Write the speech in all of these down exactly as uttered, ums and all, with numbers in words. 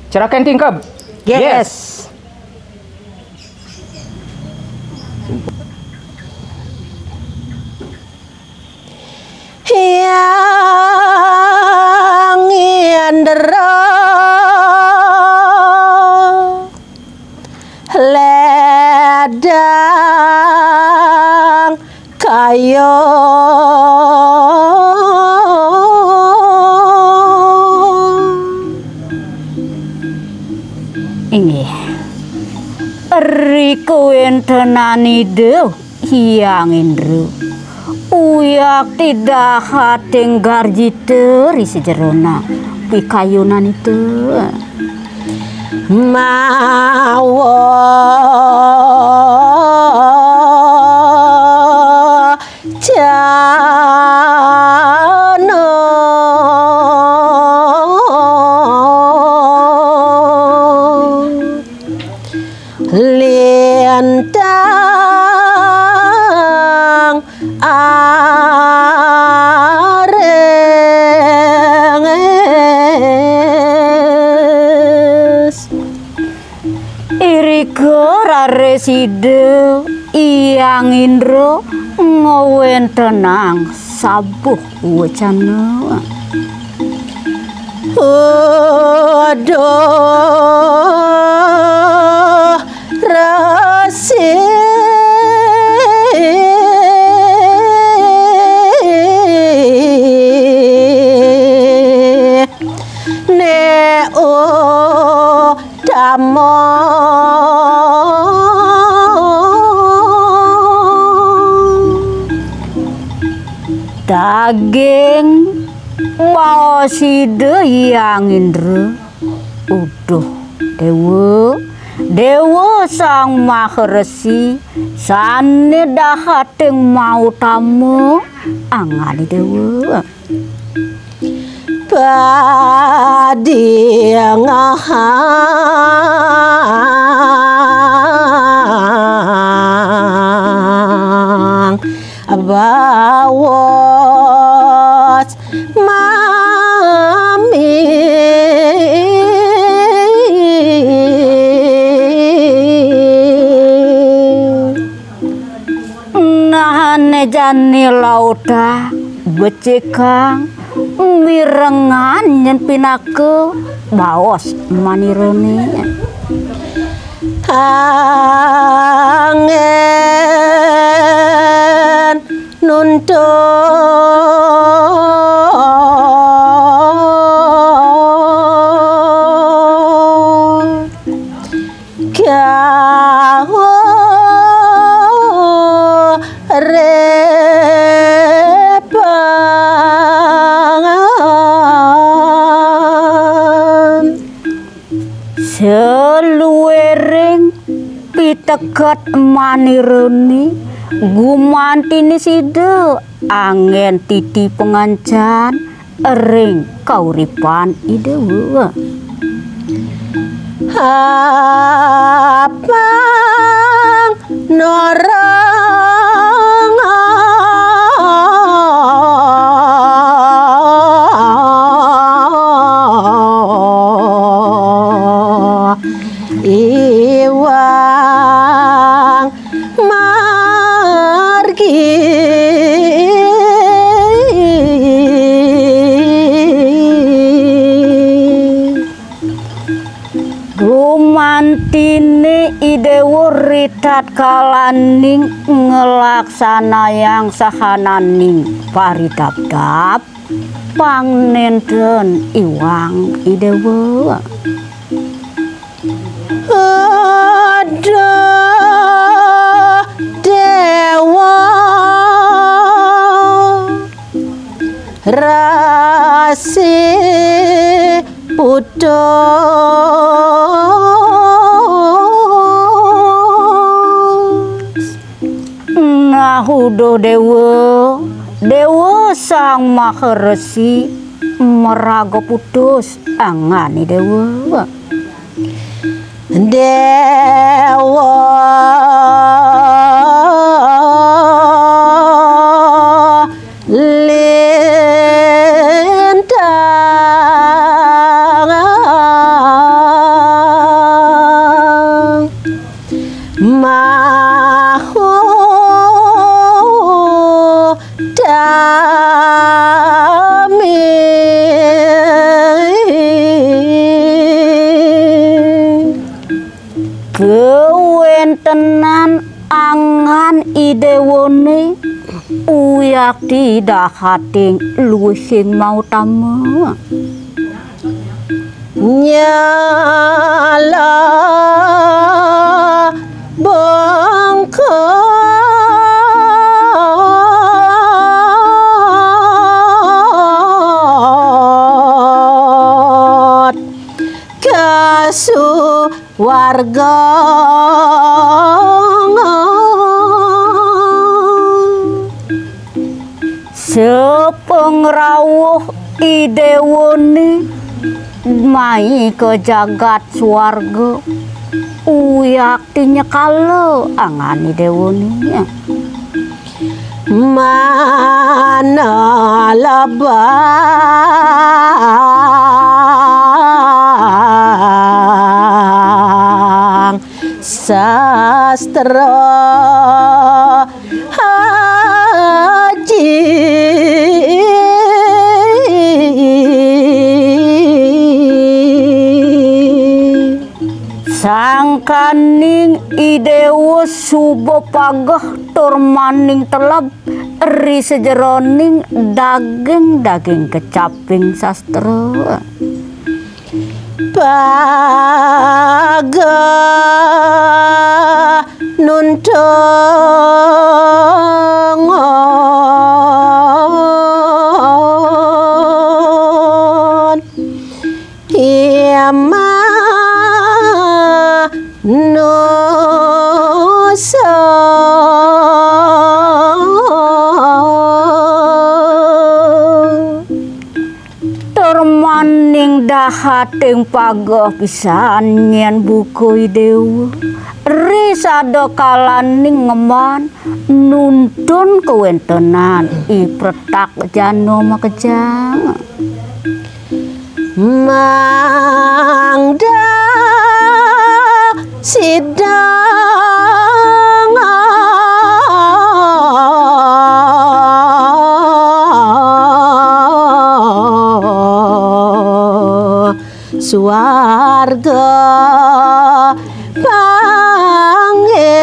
Cerakan tingkap. Yes. Hyang Indra ledang kayo. Inggih. Ri kuwéntenan Ida Hyang Indra. Uyakti dahating garjita ri sajerona pikayunan ida. Mawa jana lintang areng es. Irika raris Ida Hyang Indra ngwéntenang sabuh wecana. Aduh, Resi. Ne utama. Daging baos Ida Hyang Indra. Uduh, Déwa, Déwa Sang Maha Resi, sané dahating mautama, angani Déwa. Padingahang baos mami. Nahané jani Lauta becikang mirengan nyén pinaka baos manirané. Anggén nuntun gawa repangan. Saluiring piteket manirané gumantiné sida anggén titi pangancan ring kauripan Ida Déwa. Apang norang iwang margi. Gumantiné I Déwa ri Tatkalaning nglaksanayang sahananing paridabdab, pang nénten iwang I Déwa. Aduh, Déwa, resi putus. Nah, uduh Déwa, Déwa Sang Maha Resi maraga putus angan I Déwa. Déwa Lintang Mahu Dami. Kawéntenan angan I Déwané uyakti dahating luihing mautama. Nyala bengkot kasuwarga. Sapangrauh I Déwané mai ka jagat swarga, uyakti nyekala angan I Déwané. Manalebang sastra haji. Sangkaning I Déwa suba pageh tur maning teleb ri sajeroning daging-daging kecaping sastra. Pageh nuntungon Ia manusa. Tur maning dahating pageh pisan nyén buka I Déwa. Ri sada kalaning ngemban nuntun kawéntenan I Pretak Jana makejang. Mangda sida swarga panggih.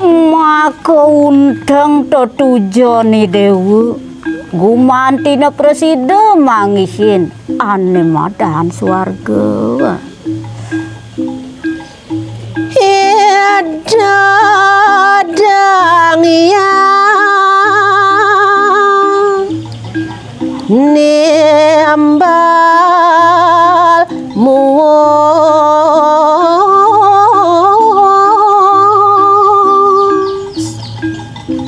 Maka undeng tetujon I Déwa, gumantina prasida manggihin ané madan swarga. Ida Dang Hyang nimbal muus.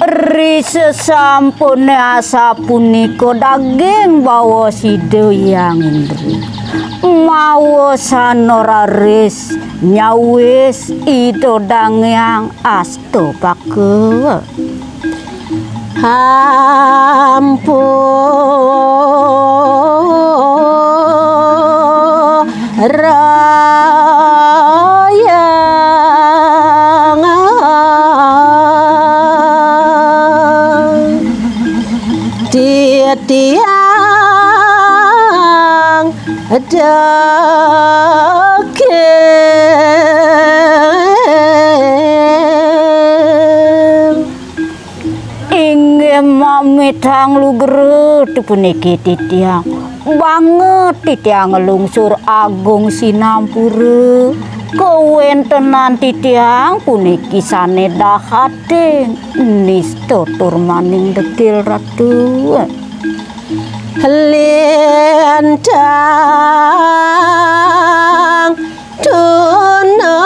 Ri sasampuné asapunika daging bawa sida Hyang Indra. Mawasana raris nyawis Ida Dang Hyang astapaka. Ampun rayang titiang daging. Inggih mamitang lugra puniki titiang. Banget titiang nglungsur agung sinampura. Kawéntenan titiang puniki sané dahating nista tur maning degil Ratu. Lintang tuna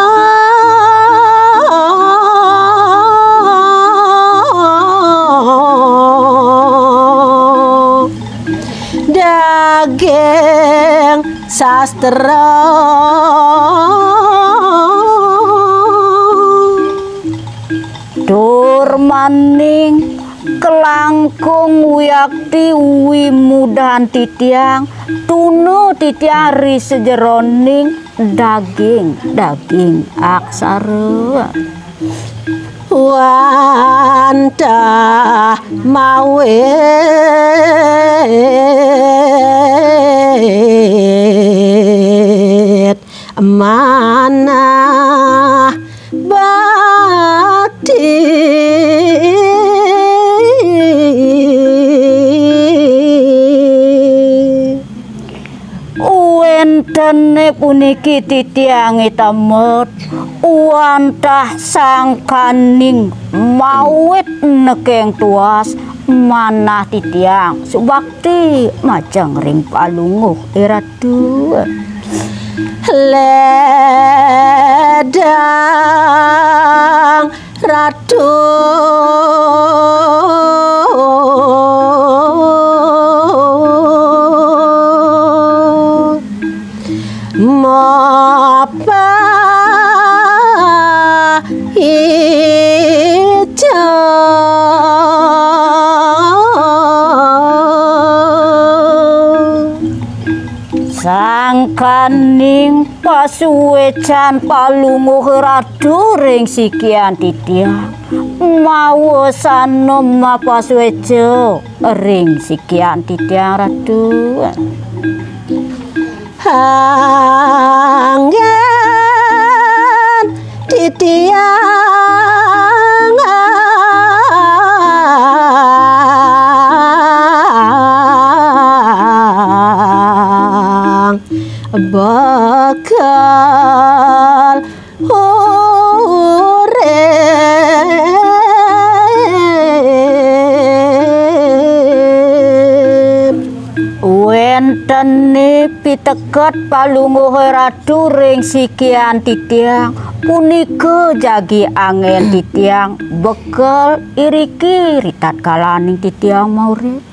daging sastra. Tur maning kalangkung wiakti wimudan titiang, tuna titiang ri sajeroning daging-daging aksara. Wantah mawit manah bakti. Wéntené puniki titiang itamet, wantah sangkaning mawit nekeng tuas manah titiang subakti majeng ring Palungguh Ratu. Ledang Ratu mapa ijo. Sangkaning pasuécan Palungguh Ratu ring sikian titiang, mawasana mapasuéca ring sikian titiang Ratu. Anggén titiang bakal urip. Wéntené piteket Palungguh Ratu ring sikian titiang, punika jagi anggén titiang bekel iriki ritatkalaning titiang maurip.